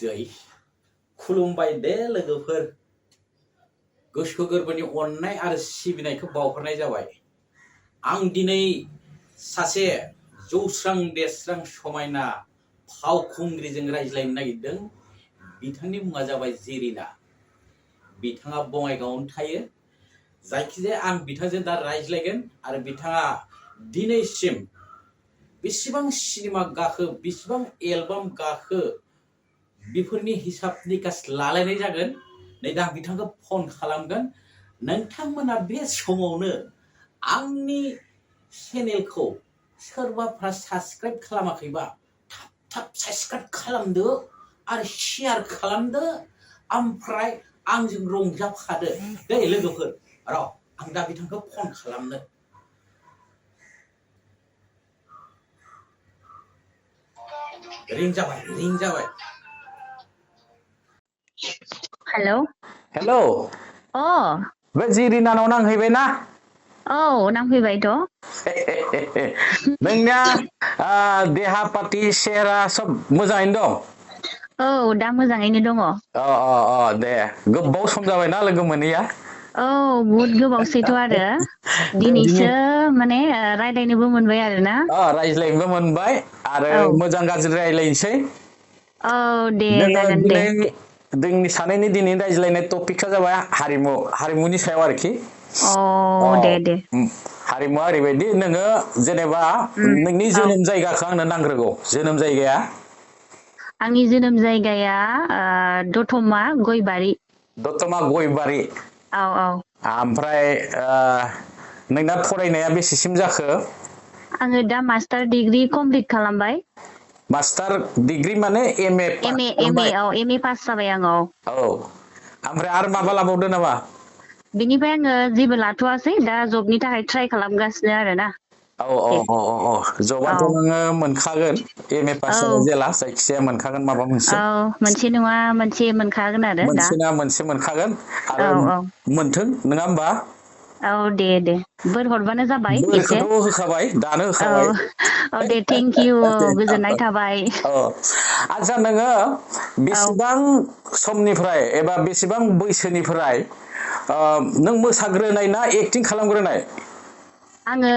जै खुलुमबाय दे लोगोफोर गोसो गोरबोनि अननाय आरो सिबिनायखौ बावहरनाय जाबाय आं दिनै सासे जौस्रां देस्रां समायना फावखुंग्रिजों रायज्लायनो नागिरदों बिथांनि मुङा जाबाय जेरिना बिथाङा बङाइगावआवनो थायो जायखिजाया आं बिथांजों दा रायज्लायगोन आरो बिथाङा दिनैसिम बेसेबां सिनेमा गाखो बेसेबां एलबाम गाखो बेफोरनि हिसाब निकास लालायनाय जागोन नै दा बिथांखौ फन खालामगोन नोंथांमोना बे समावनो आंनि चेनेलखौ सोरबाफ्रा साबस्क्राइब खालामाखैबा थाब थाब साबस्क्राइब खालामदो आरो शेयार खालामदो ओमफ्राय आंजों रंजाफादो दे लोगोफोर र' आं दा बिथांखौ फन खालामनो रिं जाबाय हेलौ हेलौ अ बे जिरिनानाव नांहैबायना नांफैबायथ' नोंनिया देहा पाति सेहरा सब मोजाङैनो दं दा मोजाङैनो दङ दे गोबाव सम जाबायना लोगो मोनैया बहुद गोबावसैथ' आरो दिनैसो माने रायलायनोबो मोनबाय आरो ना रायज्लायनोबो मोनबाय आरो औ मोजां गाज्रि रायज्लायनोसै दे जोङो जागोन दे दिनै जोंनि सानैनि दिनै रायज्लायनाय टपिकआ जाबाय हारिमुनि सायाव आरोखि दे हारिमुआ ओरैबायदि नोङो जेनेबा नोंनि औ जोनोम जायगाखौ आंनो नांग्रोगौ जोनोम जायगाया आंनि जोनोम जायगाया दतमा गयबारि औ ओमफ्राय नोंना फरायनाया बेसेसिम जाखो आङो दा मास्टार डिग्रि कमप्लिट खालामबाय मास्टार डिग्री माने एम ए पास खालामबाय एम ए पास जाबाय आङो ओमफ्राय आरो माबा लाबावदो नामा बिनिफ्राय आङो जेबो लाथ'वासै दा जबनि थाखाय ट्राइ खालामगासिनो आरो ना जबाथ' नोङो मोनखागोन एम ए पास जाबाय जेला जायखिजाया मोनखागोन माबा मोनसे मोनसे नङा मोनसे मोनखागोन आरो दा मोनसे ना मोनसे मोनखागोन आरो मोनथों नङा होमबा दे बोर हरबानो जाबाय एसे बोरखौथ' होखाबाय दानो होखाबाय दे थेंक इउ गोजोननाय थाबाय आच्छा नोङो बेसेबां समनिफ्राय एबा बेसेबां बैसोनिफ्राय नों मोसाग्रोनाय ना एक्टिं खालामग्रोनाय आङो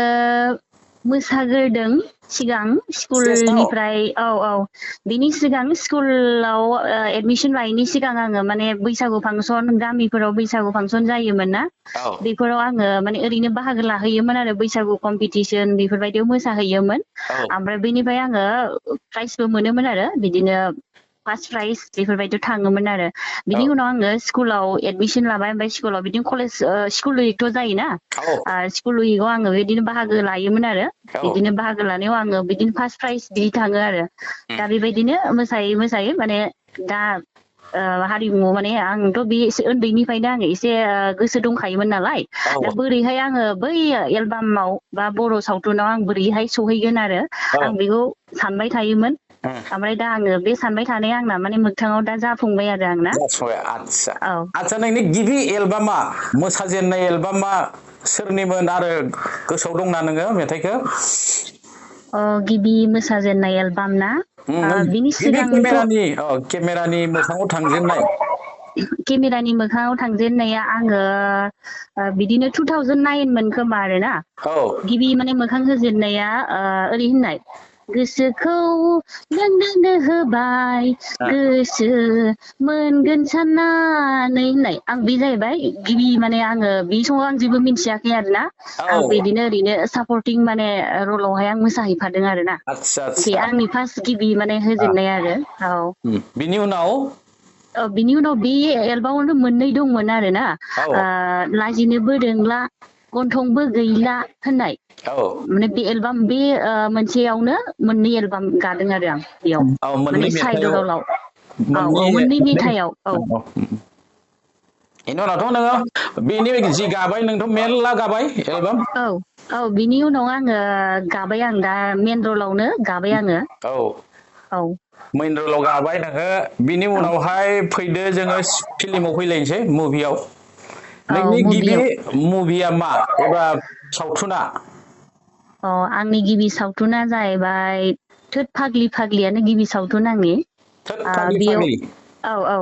मोसाग्रोदों सिगां स्टेजआव स्कुलनिफ्राय बिनि सिगां स्कुलाव एडमिसन लायैनि सिगां आङो माने बैसागु फांसन गामिफोराव बैसागु फांसन जायोमोन ना बेफोराव आङो माने ओरैनो बाहागो लाहैयोमोन आरो बैसागु कम्पिटिसन बेफोरबायदियाव मोसाहैयोमोन ओमफ्राय बेनिफ्राय आङो प्राइजबो मोनोमोन आरो बिदिनो फार्स्ट प्राइज बेफोरबायदियाव थाङोमोन आरो बिनि उनाव आङो स्कुलाव एडमिसन लाबाय ओमफ्राय स्कुलाव बिदिनो कलेज स्कुल उइकथ' जायोना स्कुल उइकआव आङो बिदिनो बाहागो लायोमोन आरो बिदिनो बाहागो लानायाव आङो बिदिनो फार्स्ट प्राइज बिदि थाङो आरो दा बेबायदिनो मोसायै माने दा हारिमुआव माने आंथ' बे एसे उन्दैनिफ्रायनो आङो एसे गोसो दंखायोमोन नालाय दा बोरैहाय आङो बै एलबामाव बा बर' सावथुनाव आं बोरैहाय सहैगोन आरो आं बेखौ सानबाय थायोमोन ओमफ्राय दा आङो बे सानबाय थानाया आंना माने मोगथाङाव दा जाफुंबाय आरो आंना आच्छा नोंनि गिबि एलबामा मोसाजेननाय एलबामा सोरनिमोन आरो गोसोआव दंना नोङो मेथाइखौ गिबि मोसाजेननाय एलबाम ना बिनि गिबि सिगांथ' केमेरानि मोखाङाव थांजेननाय केमेरानि मोखाङाव थांजेननाया आङो बिदिनो 2009 मोन खोमा आरोना गिबि माने मोखां होजेननाया ओरै होननाय गोसोखौ नोंनो होबाय गोसो मोनगोन साननानै होननाय आं बे जाहैबाय गिबि माने आङो बे समाव आं जेबो मिन्थियाखै आरोना आं बिदिनो ओरैनो सापर्टिं माने रलावहाय आं मोसाहैफादों आरोना बे आंनि फार्स्ट गिबि माने होजेननाय आरो बिनि उनाव बिनि उनाव बे एलबामावनो मोननै दंमोन आरोना लाजिनोबो रोंला गन्थंबो गैला होननाय माने बे एलबाम बे मोनसेयावनो मोननै एलबाम गादों आरो आं बेयाव माने साइद रलाव मोननै मेथाइयाव बेनि उनावथ' नोङो बेनि जि गाबाय नोंथ' मेरला गाबाय एलबाम बिनि उनाव आङो गाबाय आं दा मेन रलावनो गाबाय आङो मेन रलाव गाबाय नोङो बिनि उनावहाय फैदो जोङो फिल्माव फैलायनोसै मुभियाव नोंनि गिबि मुभियाव मुभिया मा एबा सावथुना आंनि गिबि सावथुना जाहैबाय थोद फाग्लि फाग्लियानो गिबि सावथुन आंनि थर्ड फाग्लि बेयाव फाग्लि औ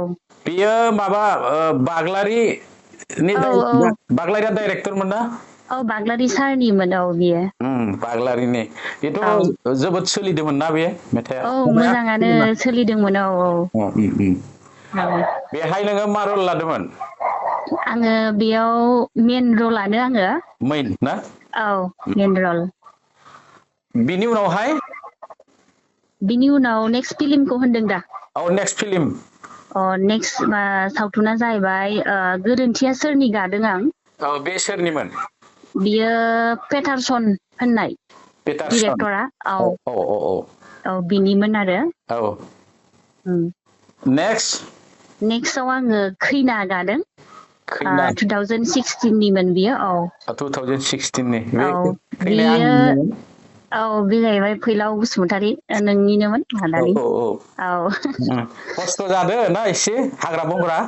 बेयो माबा बाग्लारिनि औ बाग्लारिया डाइरेक्टरमोन ना बाग्लारि सारनिमोन बियो बाग्लारिनि बेथ' औ जोबोद सोलिदोंमोन ना बे मेथाइआ औ मोजाङानो सोलिदोंमोन बेहाय नोङो मा रल लादोंमोन आङो बेयाव मेन रलानो आङो मैन ना मेन रल बिनि उनावहाय बिनि उनाव नेक्स्ट फिल्मखौ होनदों दा नेक्स्ट फिल्म नेक्स्ट सावथुना जाहैबाय गोरोन्थिया सोरनि गादों आं बे सोरनिमोन बियो पेटारसन होननाय पेटारसन डिरेक्टरा औ बिनिमोन आरो नेक्स्टआव आङो खैना गादों खैना 2016निमोन बियो 2016नि बे खैनाया बियो आंनिमोन बे जाहैबाय फैलाव बसुमतारी नोंनिनोमोन आदानि खस्थ' जादो ना एसे हाग्रा बंग्रा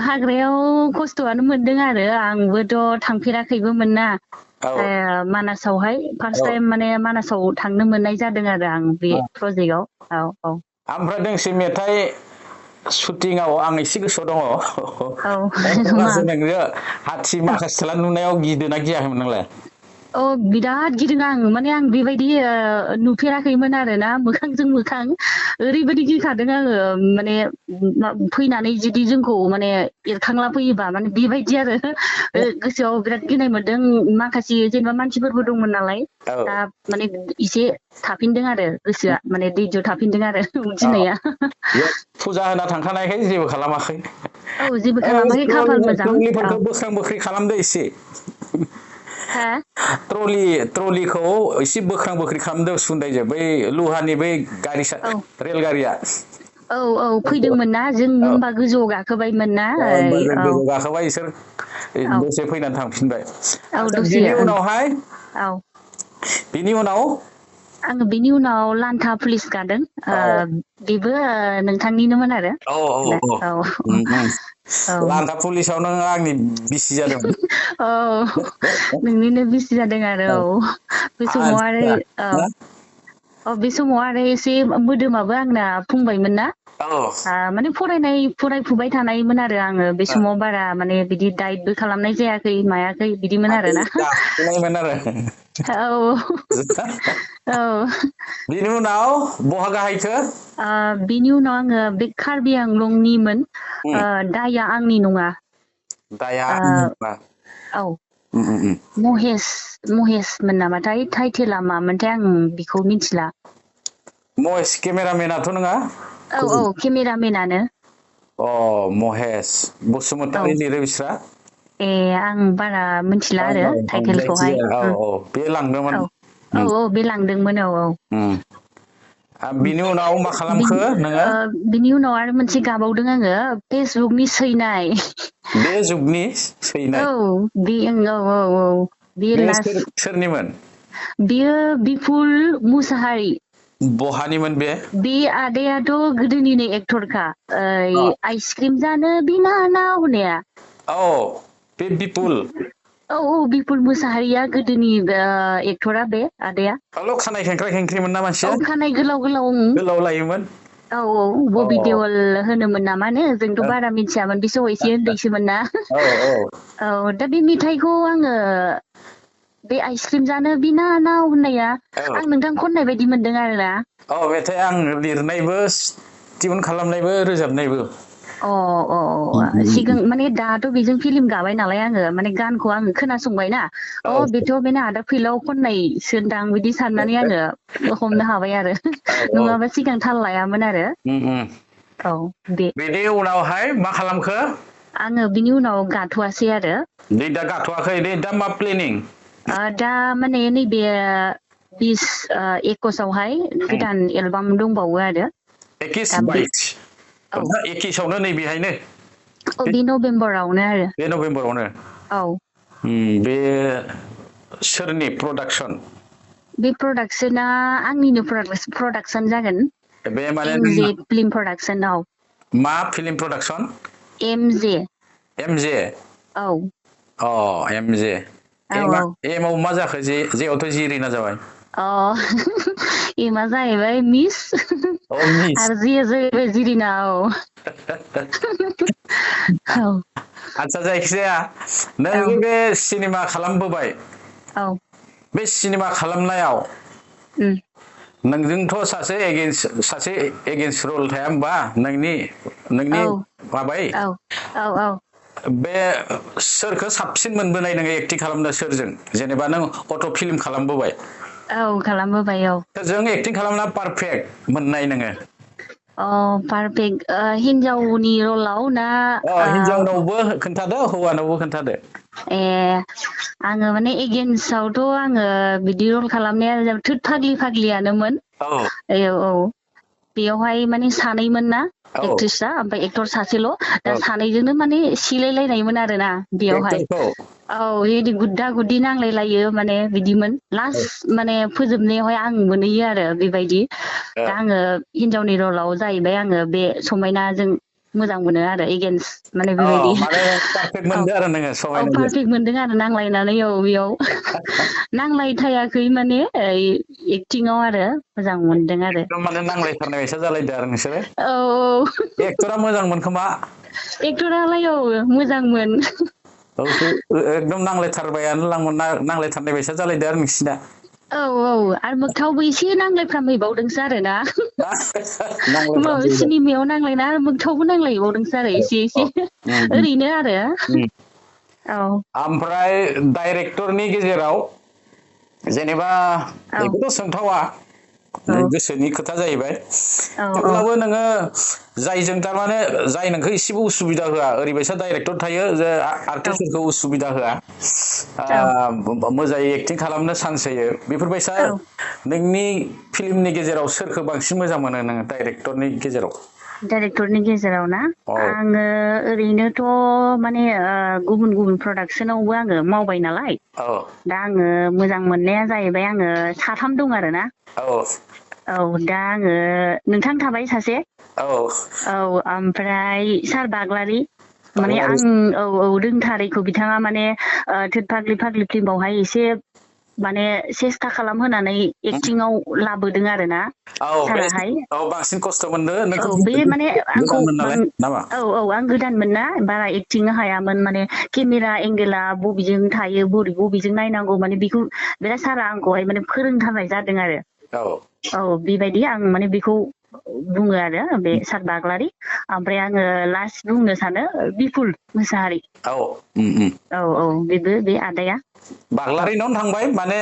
हाग्रायाव खस्थ'आनो मोनदों आरो आंबोथ' थांफेराखैबोमोन ना मानासावहाय फार्स्ट टाइम माने मानासाव थांनो मोननाय जादों आरो आं बे प्रजेक्टआव ओमफ्राय दोंसे मेथाइ शुटिंआव आं एसे गोसोआव दङ मा नोङो हाथि माखासे नुनायाव गिदोंना गियाखैमोन नोंलाय बिराद गिदों आं माने आं बेबायदि नुफेराखैमोन आरो ना मोखांजों मोखां ओरैबायदि गिखादों आङो माने फैनानै जुदि जोंखौ माने एरखांला फैयोबा माने बेबायदि आरो गोसोआव बिराद गिनाय मोनदों माखासे जेनेबा मानसिफोरबो दंमोन नालाय दा माने एसे थाफिनदों आरो गोसोआ माने दैजों थाफिनदों आरो गिनाया फुजा होना थांखानायखाय जेबो खालामाखै जेबो खालामाखै खाफाल मोजां ट्रलिफोरखौ बोख्रां बोख्रि खालामदो एसे ट्रलिखौ एसे बोख्रां बोख्रि खालामदों सुन्दायजों बै लुहानि बै गारि रेलगारिया फैदोंमोन ना जों होमबा गोजौआव गाखोबायमोन ना होमबा जों गोजौआव गाखोबाय इसोर दसे फैनानै थांफिनबाय आচ্ছা दसे बिनि उनावहाय बिनि उनाव आङो बिनि उनाव लान्था पुलिस गादों बेबो नोंथांनिनोमोन आरो लान्था पुलिसाव नों आंनि बिसि जादोंमोन नोंनिनो बिसि जादों आरो बे समाव आरो बे समाव आरो एसे मोदोमाबो आंना फुंबायमोन ना माने फरायफुबाय थानायमोन आरो आङो बे समाव बारा माने बिदि डाइटबो खालामनाय जायाखै मायाखै बिदिमोन आरो ना बिनि उनाव बहा गाहायखो बिनि उनाव आङो बे कार्बि आंलंनिमोन दाया आंनि नङा दाया आंनि नङा महेसमोन नामाथाय टाइटेला मामोनथाय आं बेखौ मिथिला महेस केमेरामेनाथ' नङा केमेरामेनानो महेस बसुमतारी लिरो बिस्रा आं बारा मिथिला आरो टाइटेलखौहाय बे लांदोंमोन बे लांदोंमोन बिनि उनाव मा खालामखो नोङो बिनि उनाव आरो मोनसे गाबावदों आङो फेसबुकनि सैनाय बे जुगनि सैनाय बे लास्ट सोरनिमोन बियो बिपुल मुसाहारि बहानिमोन बे आदायाथ' गोदोनिनो एक्टरखा आइसक्रिम जानो बिनानाव होननाया बे बिपुल बिपुल मुसाहारिया गोदोनि एक्टरा बे आदाया खानाय खेंख्रा खेंख्रिमोन ना मानसिया खानाय गोलाव गोलाव लायोमोन बबि देवल होनोमोन नामानो जोंथ' बारा मिथियामोन बे समाव एसे उन्दैसोमोन ना दा बे मेथाइखौ आङो बे आइसक्रिम जानो बिनानाव होननाया आं नोंथां खननाय बायदि मोनदों आरोना मेथाइ आं लिरनायबो टिउन खालामनायबो रोजाबनायबो सिगां माने दाथ' बेजों फिल्म गाबाय नालाय आङो माने गानखौ आङो खोनासंबाय ना बेथ' बेनो आदा फैलाव खननायसोदां बिदि साननानै आङो हमनो हाबाय आरो नङाबा सिगां थाल लायामोन आरो बेनि उनावहाय मा खालामखो आङो बिनि उनाव गाथ'वासै आरो दा गाथ'वाखै दा मा प्लेनिं दा माने नैबे 2021आवहाय गोदान एलबाम दंबावो आरो 21आवनो नैबेहायनो बे नभेम्बरावनो आरो बे नभेम्बरावनो बे सोरनि प्रडाक्सन बे प्रडाक्सना आंनिनो प्रडाक्सन जागोन बे माने एमजे फिल्म प्रडाक्सनाव मा फिल्म प्रडाक्सन एमजे एमआव मा जाखो जेआवथ' जिरिना जाबाय एमा जाहैबाय मिस मिस आरो जिया जाहैबाय जिरिना औ औ आदसा जायखिजाया नों औ जे बे सिनेमा खालामबोबाय औ बे सिनेमा खालामनायाव उम नोंजोंथ' सासे एगेन्स्ट रल थाया होमबा नोंनि औ माबाय औ औ औ बे सोरखौ साबसिन मोनबोनाय नोङो एक्टिं खालामनो सोरजों जेनेबा नों अट' फिल्म खालामबोबाय औ खालामबोबाय औ सोरजों एक्टिं खालामना पारफेक्ट मोननाय नोङो अ पारफेक्ट हिनजावनि रलाव ना हिनजावनावबो खोन्थादो हौवानावबो खोन्थादो ए आङो माने एगेन्स्टआवथ' आङो बिदि रल खालामनाया थोद फाग्लियानोमोन औ औ बेयावहाय माने सानैमोन ना औ एक्ट्रिसआ ओमफ्राय एक्टर सासेल' दा औ सानैजोंनो माने सिलायलायनायमोन आरो ना बेयावहाय एक्टरखौ औ बिदि गुद्दा गुद्दि नांलायलायो माने बिदिमोन लास्ट माने फोजोबनायावहाय आं मोनहैयो आरो बेबायदि दा आङो हिनजावनि रलाव जाहैबाय आङो बे समायनाजों मोजां मोनो आरो एगेन्स्ट माने बेबायदि माने पारफेक्ट औ मोनदो आरो नोङो औ समायनाजों पारफेक्ट मोनदों आरो नांलायनानै औ बेयाव नांलायथायाखै माने एक्टिंआव आरो मोजां मोनदों आरो एकदम माने नांलायथारनाय बायसा जालायदो आरो नोंसोरो औ औ एक्टरा मोजांमोन खोमा एक्टरालाय औ मोजांमोन एकदम नांलायथारबायानो नांलायथारनाय बायसा जालायदो आरो नोंसिना औ औ आरो मोगथाङावबो एसे नांलायफ्रामहैबावदोंसो आरो ना नांलायफ्रामहैबाय सिनेमायाव नांलायना आरो मोगथाङावबो नांलायबावदोंसो आरो एसे ओरैनो आरो औ ओमफ्राय डाइरेक्टरनि गेजेराव जेनेबा औ बेखौथ' सोंथावा औ गोसोनि खोथा जाहैबाय औ औ थेवब्लाबो नोङो जायजों थारमाने जाय नोंखौ एसेबो उसुबिदा होआ ओरैबायसा डाइरेक्टर थायो जे औ आर्टिस्टफोरखौ उसुबिदा होआ औ मोजाङै एक्टिं खालामनो चान्स होयो बेफोरबायसा औ नोंनि फिल्मनि गेजेराव सोरखौ बांसिन मोजां मोनो नोङो डाइरेक्टरनि गेजेराव डाइरेक्टरनि गेजेराव ना औ आङो ओरैनोथ' माने गुबुन गुबुन प्रडाक्सनावबो आङो मावबाय नालाय औ दा आङो मोजां मोननाया जाहैबाय आङो साथाम दं आरो ना औ औ दा आङो नोंथां थाबाय सासे औ औ ओमफ्राय सार बाग्लारि माने बाग्लारि आं औ रोंथारैखौ बिथाङा माने थोद फाग्लि फिल्मावहाय एसे माने सेस्था खालामहोनानै एक्टिंआव लाबोदों आरो ना औ बे साराहाय बांसिन खस्थ' मोनदो औ नोंखौ बे माने आंखौ गोदानमोन नालाय नामा औ आं गोदानमोन ना बारा एक्टिंनो हायामोन माने केमेरा एंगेला बबेजों थायो बबेजों नायनांगौ माने बेखौ बिराद सारा आंखौहाय माने फोरोंथारनाय जादों आरो औ औ बेबायदि आं माने बेखौ बुङो आरो बे सार बाग्लारि ओमफ्राय आङो लास्ट बुंनो सानो बिपुल मोसाहारि औ औ बेबो बे आदाया औ बाग्लारिनावनो थांबाय माने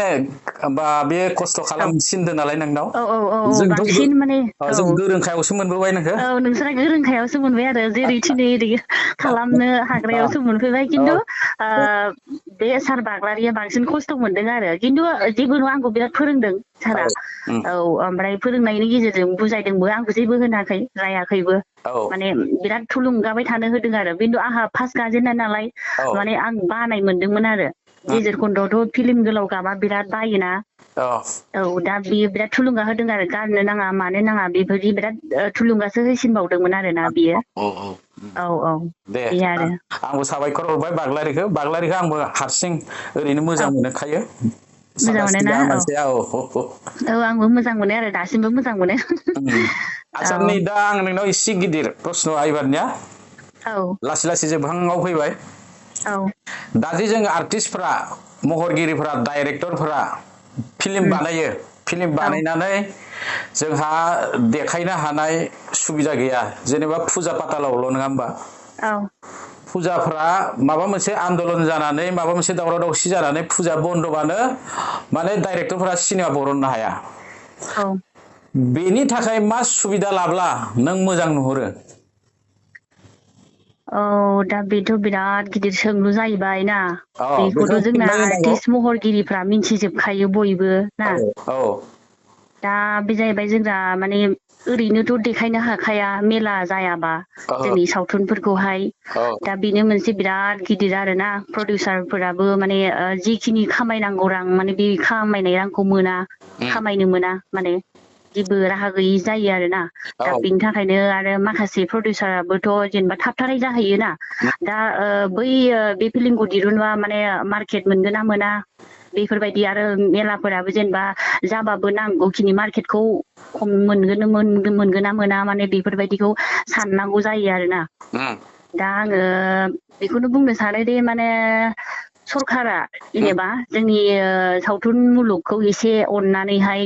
बे खस्थ' खालामसिनदों नालाय नोंनाव औ जोंथ' बांसिन माने जों गोरोंखायावसो मोनबोबाय नोंखो औ नोंसोरा गोरोंखायावसो मोनबाय आरो जेरै थिनो एरै खालामनो हाग्रायावसो मोनफैबाय खिन्थु बे सार बाग्लारिया बांसिन खस्थ' मोनदों आरो खिन्थु जेबो नङा आंखौ बिराद फोरोंदों सारा औ ओमफ्राय फोरोंनायनि गेजेरजों बुजायदोंबो आंखौ जेबो होनाखै रायाखैबो औ माने बिराद थुलुंगाबाय थानो होदों आरो खिन्थु आंहा फार्स्ट गाजेननाय नालाय औ माने आं बानाय मोनदोंमोन आरो गेजेर खन्दआवथ' फिल्म गोलाव गाबा बिराद बायोना औ औ दा बियो बिराद थुलुंगा होदों आरो गारनो नाङा मानो नाङा बेबायदि बिराद थुलुंगासो होसिनबावदोंमोन आरोना बियो औ दे बे आरो आंबो साबायखर हरबाय बाग्लारिखौ आंबो हारसिं ओरैनो मोजां औ मोनखायो मोजां सादा मोनो ना सिदा औ मानसिया औ आंबो मोजां मोनो आरो दासिमबो मोजां मोनो आदसा नै दा आं नोंनाव एसे गिदिर प्रस्न' एबारनिया औ लासै लासै जोबहांआव फैबाय औ दा जे जों आर्टिस्टफोरा महरगिरिफोरा डाइरेक्टरफोरा फिल्म बानायो फिल्म औ बानायनानै जोंहा देखायनो हानाय सुबिदा गैया जेनेबा फुजा फाथालावल' नङा होमबा औ फुजाफ्रा माबा मोनसे आन्दलन जानानै माबा मोनसे दावराव दावसि जानानै फुजा बन्द'बानो माने डाइरेक्टरफोरा सिनेमा बरननो हाया औ बेनि थाखाय मा सुबिदा लाब्ला नों मोजां नुहुरो औ दा बेथ' बिराद गिदिर सोंलु जाहैबाय ना अ बेखौथ' बेखौ जोंना फिननाय होनांगौ आर्टिस्ट महरगिरिफ्रा मिथिजोबखायो बयबो ना औ औ दा बे जाहैबाय जोंना माने ओरैनोथ' देखायनो हाखाया मेला जायाबा ओहो जोंनि सावथुनफोरखौहाय औ दा बेनो मोनसे बिराद गिदिर आरोना प्रडिउसारफोराबो माने जिखिनि खामायनांगौ रां माने बे खामायनाय रांखौ मोना खामायनो मोना माने जेबो राहा गैयि जायो आरोना दा औ बेनि थाखायनो आरो माखासे प्रडिउसाराबोथ' जेनेबा थाबथाराय जाहैयोना दा बै बे फिल्मखौ दिरुनबा माने मार्केट मोनगोन ना मोना बेफोरबायदि आरो मेलाफोराबो जेनेबा जाबाबो नांगौखिनि मार्केटखौ मोनगोन ना मोना माने बेफोरबायदिखौ साननांगौ जायो आरोना दा आङो बेखौनो बुंनो सानो दे माने सरखारा जेनेबा जोंनि सावथुन मुलुगखौ एसे अननानैहाय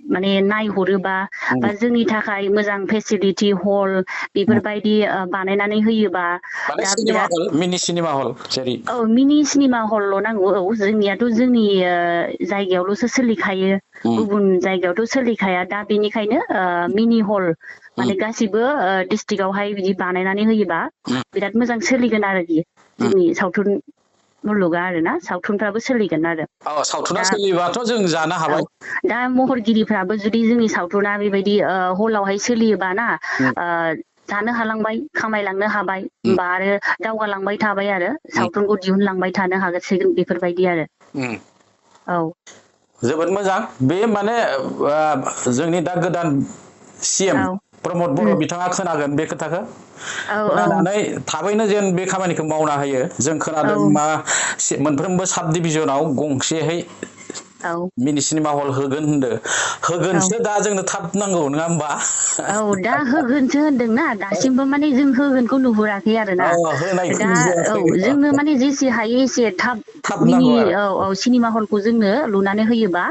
माने नायहरोबा बा जोंनि थाखाय मोजां फेसिलिटि हल बेफोरबायदि बानायनानै होयोबा माने दा सिनेमा बिराद हल मिनि सिनेमा हल जेरै औ मिनि सिनेमा हलल' नांगौ औ जोंनियाथ' जोंनि जायगायावल'सो सोलिखायो गुबुन जायगायावथ' सोलिखाया दा बेनिखायनो मिनि हल माने गासिबो डिस्ट्रिक्टआवहाय बिदि बानायनानै होयोबा बिराद मोजां सोलिगोन आरो बियो जोंनि सावथुन मुलुगा आरोना सावथुनफ्राबो सोलिगोन आरो सावथुना दा सोलिबाथ' जों जानो औ हाबाय दा महरगिरिफ्राबो जुदि जोंनि सावथुना बेबायदि हलावहाय सोलियोबा ना जानो हालांबाय खामायलांनो हाबाय होमबा आरो दावगालांबाय थाबाय आरो सावथुनखौ दिहुनलांबाय थानो हागोन बेफोरबायदि आरो औ जोबोद मोजां बे माने जोंनि दा गोदान CM औ प्रमद बर' बिथाङा खोनागोन बे खोथाखौ औ खोनानानै थाबैनो जेन बे खामानिखौ मावना होयो जों औ खोनादों मा मोनफ्रोमबो साब डिभिजनाव गंसेहै औ मिनि सिनेमा हल होगोन होनदों औ होगोनसो दा जोंनो थाब नांगौ नङा होमबा औ दा होगोनसो होनदोंना दासिमबो माने जों होगोनखौ नुहुराखै आरोना होनायखौ दा औ नुजायाखै जोंनो माने जेसे हायो एसे थाब मिनि नांगौ आरो औ सिनेमा हलखौ जोंनो लुनानै होयोबा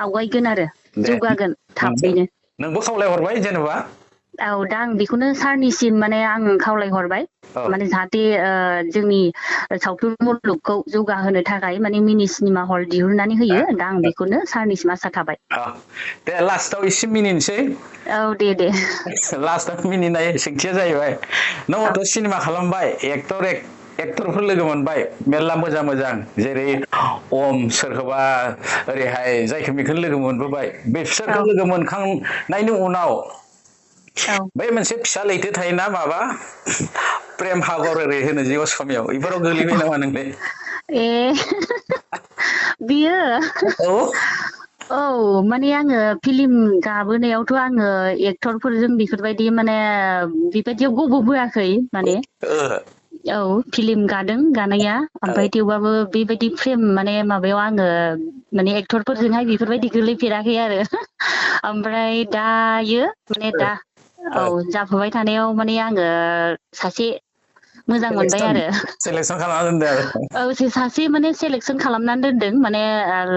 आवगायगोन आरो दे जौगागोन नोंबो थाबैनो नोंबो खावलायहरबाय जेनेबा औ दा आं बेखौनो सारनिसिम माने आं खावलायहरबाय औ माने जाहाथे जोंनि सावथुन मुलुगखौ जौगाहोनो थाखाय माने मिनि सिनेमा हल दिहुननानै होयो दा आं बेखौनो सारनिसिम आसा थाबाय दे लास्टाव एसे मिनिनोसै औ दे लास्टाव मिनिनाय सोंथिया जाहैबाय औ नोंथ' सिनेमा खालामबाय एक्टरफोर लोगो मोनबाय मेरला मोजां जेरै सोरखौबा ओरैहाय जायखौ बेखौनो लोगो मोनबोबाय औ बिसोरखौ लोगो मोनखांनायनि उनाव औ बै मोनसे फिसा लैथो थायोना माबा प्रेम हागर ओरै होनो जे असमियाव बेफोराव गोलैबाय नामा नोंलाय ए बियो औ औ माने आङो फिलिम गाबोनायावथ' आङो एक्टरफोरजों बेफोरबायदि माने बेबायदियाव गबोबोआखै माने औ फिलिम गादों गानाया ओमफ्राय थेवबाबो बेबायदि फ्रेम माने माबायाव आङो माने एक्टरफोरजोंहाय बेफोरबायदि गोलैफेराखै आरो ओमफ्राय दायो माने दा औ जाफुबाय थानायाव माने आङो सासे मोजां मोनबाय आरो सेलेकसन खालामना दोनदो आरो औ सासे माने सेलेक्सन खालामनानै दोनदों माने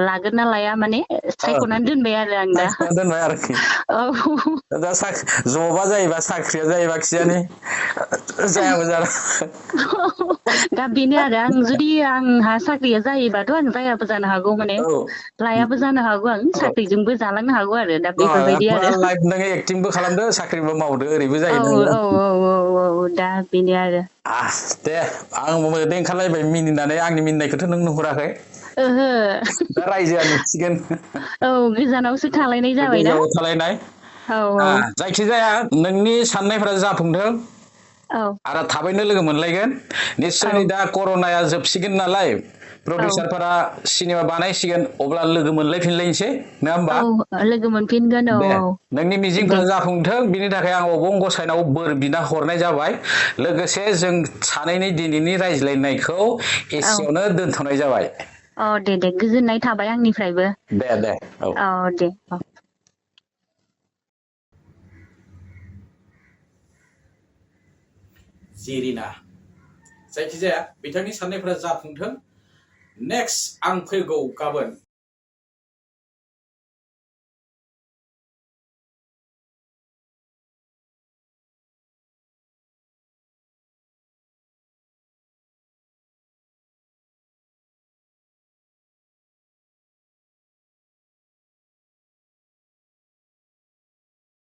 लागोन ना लाया माने सायख'नानै दोनबाय आरो आं दा सायख'ना दोनबाय आरोखि औ दा जबा जायोबा साख्रिया जायोबा खिजानि जायाबो जानो दा बेनो आरो आं जुदि आंहा साख्रिया जायोबाथ' आं जायाबो जानो हागौ माने औ लायाबो जानो हागौ आं साख्रिजोंबो जालांनो हागौ आरो दा बेफोरबायदि फुरा आरो लाइफ नोङो एक्टिंबो खालामदो साख्रिबो मावदो ओरैबो औ जायो नोङो औ औ औ औ दा बेनो आरो दे आं मोदै ओंखारलायबाय मिनिनानै आंनि मिनिनायखौथ' नों नुहुराखै ओहो दा रायजोआ मिथिगोन औ गोजानावसो थालायनाय जाबायना गोजौआव थालायनाय औ औ जायखिजाया नोंनि साननायफ्रा जाफुंथों औ आरो थाबैनो लोगो मोनलायगोन औ निस्सय दा कर'नाया जोबसिगोन नालाय औ प्रडिउसारफोरा सिनेमा बानायसिगोन अब्ला लोगो मोनलायफिनलायनोसै नङा होमबा औ लोगो मोनफिनगोन औ दे औ नोंनि दे मिजिंफ्रा जाफुंथों बिनि थाखाय आं अबं गसायनाव बोर बिना हरनाय जाबाय लोगोसे जों सानैनि दिनैनि रायज्लायनायखौ औ एसेयावनो दोनथ'नाय जाबाय औ दे गोजोननाय थाबाय आंनिफ्रायबो दे औ दे औ जेरिना जायखिजाया बिथांनि साननायफोरा जाफुंथों नेक्स्ट आं फैगौ गाबोन